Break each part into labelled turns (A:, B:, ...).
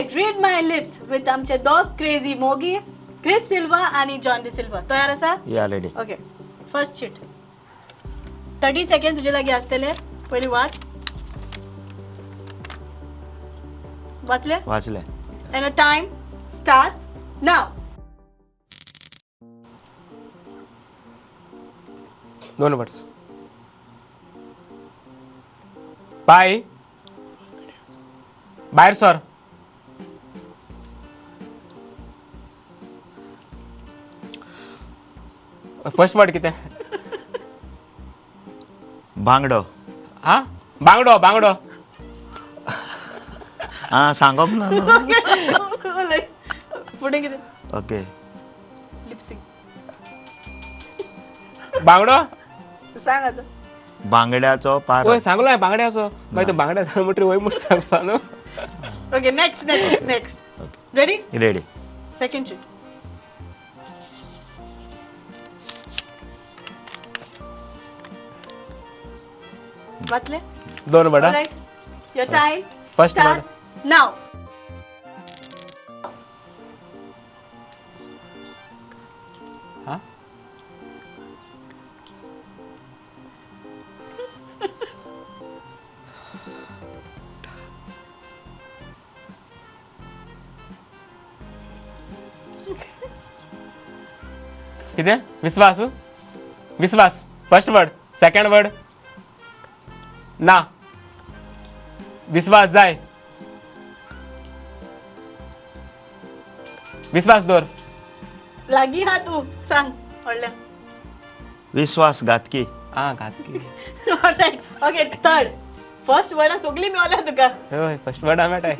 A: Alright, read my lips with आमचे दोग crazy मोगी क्रिस सिल्वा आणि जॉन डी सिल्वा. तयार आसा?
B: या ready.
A: Okay, first chit. 30 second तुजे लागीं आसतले. पयलीं वाच. वाचले?
B: वाचले.
A: And a time starts now.
C: दोन वर्ड्स. पाय भायर सर. फर्स्ट वर्ड कितें?
B: बांगडो.
C: हा, बांगडो बांगडो.
B: आं, सांगप ना न्हू.
A: फुडें कितें?
B: ओके.
A: लिपसिंग.
C: बांगडो.
A: सांग आतां.
B: बांगड्याचो पारो.
C: वय सांगलो हांवें बांगड्याचो. मागीर तो बांगड्या सांग म्हणटरी वय म्हूण सांगपा न्हू.
A: Okay, next next next. Ready?
B: Ready.
A: Second chit. वाचले?
C: दोन वर्डां.
A: Alright, your time
C: First word.
A: starts now.
C: हा, कितें? विस्वास विस्वास फर्स्ट वर्ड. सेकंड वर्ड ना. विस्वास जाय. विस्वास दवर.
A: लागीं हा तूं, सांग व्हडल्या.
B: विश्वास घातकी.
C: आं, घातकी.
A: Alright, okay, third. First वर्डां सगळीं मेवल्या तुका.
C: हय, फर्स्ट वर्ड मेळटाय.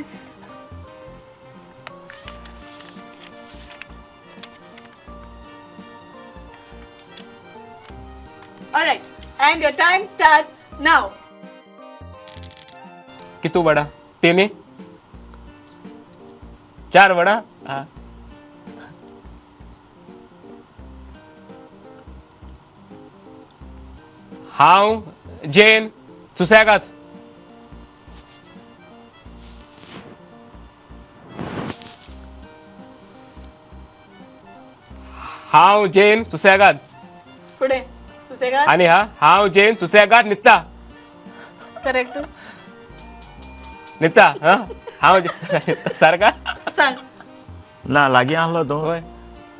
A: Alright, and your time starts now.
C: कितू वडा? तिनी चार वडा. हा, हांव जेन सुसेगाद. हांव जेन सुसेगाद.
A: फुडें सुसेगाद.
C: आनी हा, हांव जेन सुसेगाद न्हिदता.
A: करेक्ट.
C: न्हिदता. हा, हांव जेन सुसेगाद न्हिदता सारका.
A: सांग.
B: ना, लागीं आसलो तूं.
C: हय.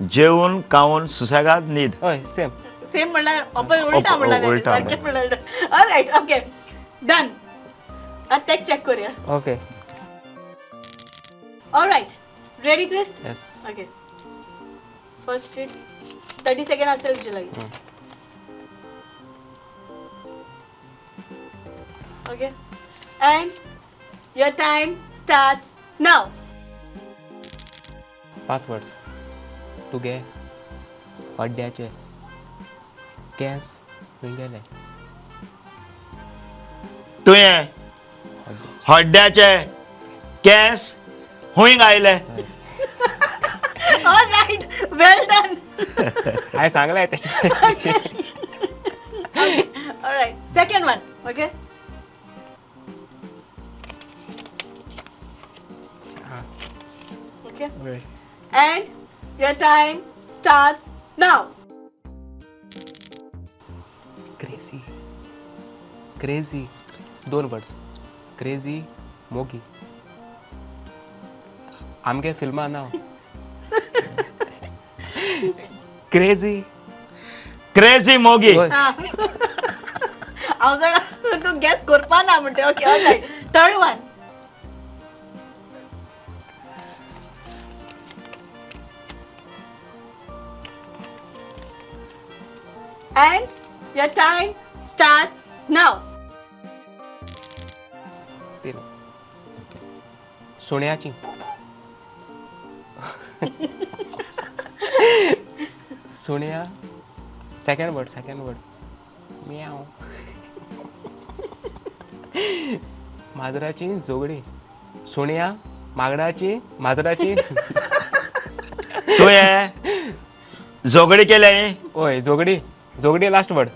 B: जेवन खावन सुसेगाद न्हीद.
C: हय, सेम.
A: सेम म्हणल्यार ऑपोज उलटा म्हणल्यार.
B: उलटा.
A: सारकें म्हणल्यार. All right, okay, done. आतां तेच चॅक करूया.
C: Okay.
A: All right, ready Chris?
C: Yes.
A: Okay, first sheet. 30 second असेल तुझे लागीं. Okay, and your time starts now.
C: पांच वर्ड्स. तुगे हड्ड्याचे केंस खंय गेले?
B: तुवें हड्ड्याचे केंस हुंय आयले?
A: ऑलरायट, वेल डन.
C: हांवें सांगलें तें.
A: Alright, second one. Okay, okay, and your time starts now.
C: Crazy crazy, दोन वर्ड्स. क्रेजी मोगी. आमगे फिल्मां नांव क्रेजी.
B: क्रेजी मोगी.
C: हय.
A: हांव जाणा तूं गॅस करपा ना म्हणटे. Okay, alright, third one. And your time starts now.
C: तीन. सुण्याची सुण्या. सेकंड वर्ड, सेकंड वर्ड म्याव. माजराची जोगडी. सुण्या मागडाची माजराची.
B: तुवें झगडी केल्या.
C: ओय, जोगडी जोगडी लास्ट वर्ड.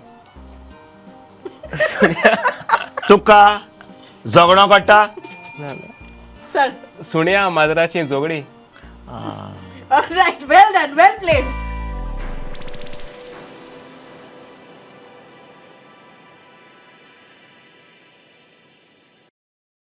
B: तुका झगडो काडटा.
C: ना ना.
A: सर.
C: सुण्या माजराची झगडी.
A: Right, well done, well played.